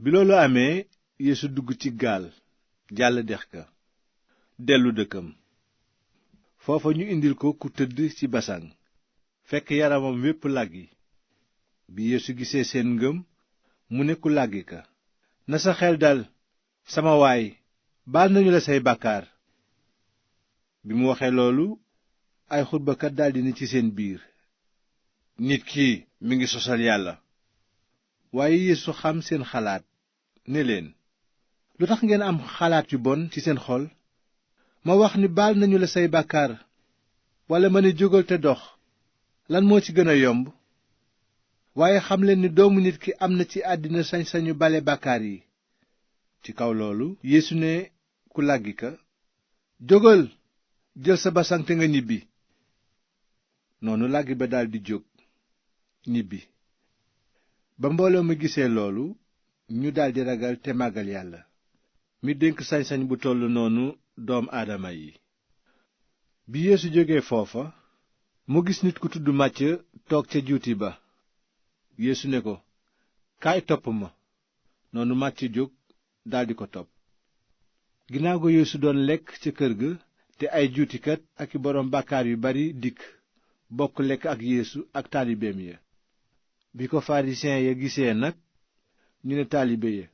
bi loolu amee Yeesu dugg ci gaal jàll dex ga dellu dëkkam. foofa ñu indil ko ku tëdd ci basaŋ fekk yaramam wépp làggi. bi Yeesu gisee seen ngëm mu ne ku làggi ka, na sa xel dal sama waay, baal nañu la say bàkkaar. bi mu waxee loolu ay xutbakat daldi ne ci seen biir, nit kii mi ngi sosal yàlla. waaye Yeesu xam seen xalaat ne leen, lu tax ngeen am xalaat yu bon ci seen xol? ma wax ni baal nañu la say bàkkaar walla ma ne jógal te dox, lan moo ci gën a yomb? waaye xam leen ni doomu nit ki am na ci àddina sañ-sañu bale bàkkaar yi. ci kaw loolu Yeesu ne ku làggi ka, jógal, jël sa basaŋ te nga ñibbi. noonu làggi ba daldi jóg ñibbi. ba mbooloo ma gisee loolu ñu daldi ragal te màggal yàlla mi dénk sañ-sañ bu toll noonu doom aadama yi. bi Yeesu jógee foofa mu gis nit ku tudd Màcc toog ca juuti ba. Yeesu ne ko, kaay topp ma. noonu Màcc jóg daldi ko topp. ginnaaw ga Yeesu doon lekk ca kër ga, te ay juutikat ak i boroom bàkkaar yu bari dikk bokk lekk ak Yeesu ak taalibeem ya. bi ko farisiyen ya gisee nag ñu ne taalibe ya,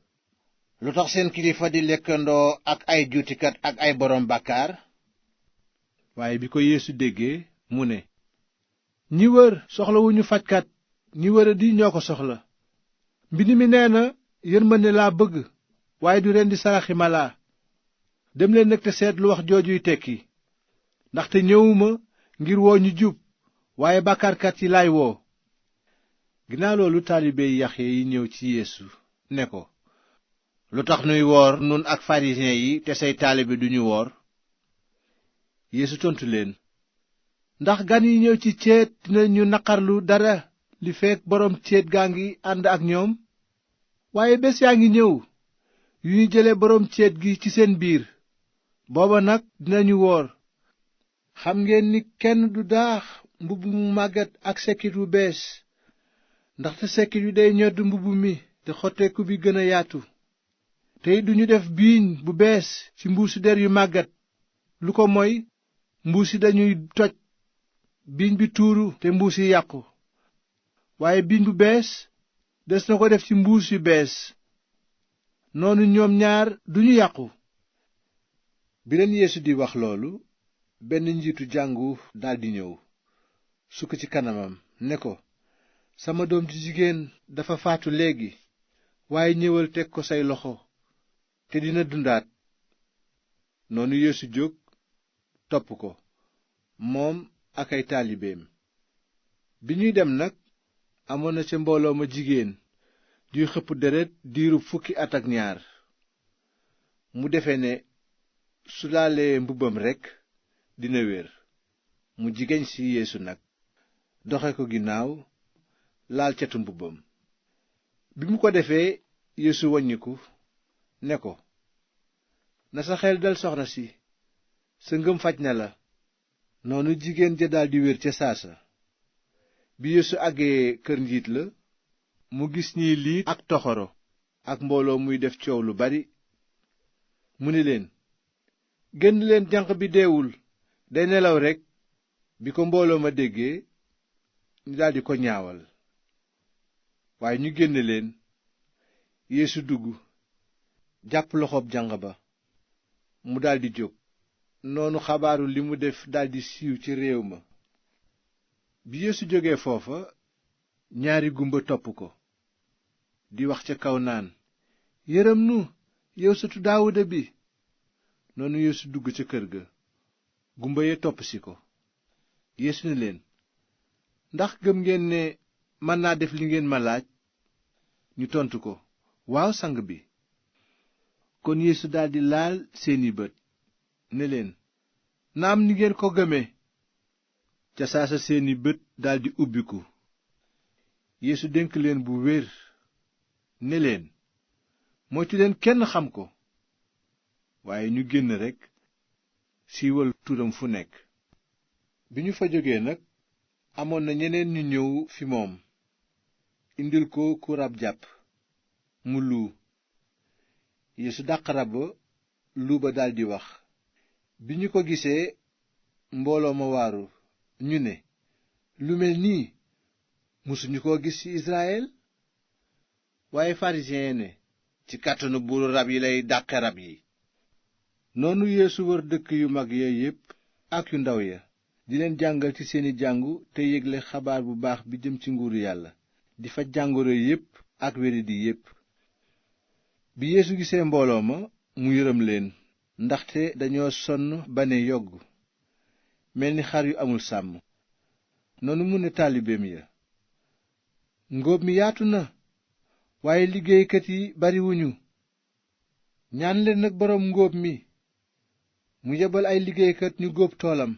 lu tax seen kilifa di lekkandoo ak ay juutikat ak ay boroom bàkkaar? waaye bi ko Yeesu déggee mu ne, ñi wër soxlawuñu fajkat, ñi wëradi ñoo ko soxla. mbind mi nee na, yërmande laa bëgg waaye du rendi saraxi mala. dem leen nag te seet lu wax joojuy tekki, ndaxte ñëwuma ngir woo ñu jub waaye bàkkaarkat yi laay woo. ginnaaw loolu taalibe Yaxya yi ñëw ci Yeesu ne ko, lu tax nuy woor nun ak farisiyen yi te say taalibe duñu woor? Yeesu tontu leen, ndax gan yi ñëw ci céet dinañu naqarlu dara li fekk boroom céet gaa ngi ànd ak ñoom? waaye bés yaa ngi ñëw yu ñu jële boroom céet gi ci seen biir, booba nag dinañu woor. xam ngeen ni kenn du daax mbubb mu màggat ak sekkit wu bees, ndaxte sekkit wi day ñodd mbubb mi te xotteeku bi gën a yaatu. te it duñu def biiñ bu bees ci mbuusi der yu màggat, lu ko moy mbuus yi dañuy toj, biiñ bi tuuru te mbuus yi yàqu. waaye biiñ bu bees des na ko def ci mbuus yu bees, noonu ñoom ñaar duñu yàqu. bi leen Yeesu di wax loolu, benn njiitu jàngu daldi ñëw sukk ci kanamam ne ko, sama doom ju jigéen dafa faatu léegi, waaye ñëwal teg ko say loxo te dina dundaat. noonu Yeesu jóg topp ko, moom ak ay taalibeem. bi ñuy dem nag amoon na ca mbooloo ma jigéen juy xëpp deret diiru 12 at. mu defe ne su laalee mbubbam rekk dina wér. mu jigéen ci Yeesu nag doxe ko ginnaaw laal catu mbubbam. bi mu ko defee Yeesu waññiku ne ko, na sa xel dal soxna si, sa ngëm faj na la. noonu jigéen ja daldi wér ca saasa. bi Yeesu àggee kër njiit la, mu gis ñiy liit ak toxoro ak mbooloo muy def coow lu bari. mu ne leen, génn leen, janq bi deewul, day nelaw rekk. bi ko mbooloo ma déggee ñu daldi ko ñaawal. waaye ñu génne leen. Yeesu dugg jàpp loxoob janq ba, mu daldi jóg. noonu xabaaru li mu def daldi siiw ci réew ma. bi Yeesu jógee foofa, ñaari gumba topp ko di wax ca kaw naan, yërëm nu, yow sëtu Daawuda bi. noonu Yeesu dugg ca kër ga, gumba ya topp si ko. Yeesu ne leen, ndax gëm ngeen ne mën naa def li ngeen ma laaj? ñu tontu ko, waaw sang bi. kon Yeesu daldi laal seeni bët ne leen, naam ni ngeen ko gëme. ca saasa seeni bët daldi ubbiku. Yeesu dénk leen bu wér ne leen, moytu leen kenn xam ko. waaye ñu génn rekk siiwal turam fu nekk. bi ñu fa jógee nag amoon na ñeneen ñu ñëw fi moom indil ko ku rab jàpp mu luu. Yeesu dàq rab wa luuba daldi wax. bi ñu ko gisee mbooloo ma waaru ñu ne, lu mel nii mësuñu koo gis ci Israyel. waaye farisiyen yi ne, ci kàttanu buuru rab yi lay dàqe rab yi. noonu Yeesu wër dëkk yu mag ya yépp ak yu ndaw ya, di leen jàngal ci seeni jàngu te yégle xabaar bu baax bi jëm ci nguuru yàlla, di faj jàngoro yépp ak wéradi yépp. bi Yeesu gisee mbooloo ma mu yërëm leen, ndaxte dañoo sonn ba ne yogg mel ni xar yu amul sàmm. noonu mu ne taalibeem ya, ngóob mi yaatu na waaye liggéeykat yi bariwuñu. ñaan leen nag boroom ngóob mi mu yebal ay liggéeykat ñu góob toolam.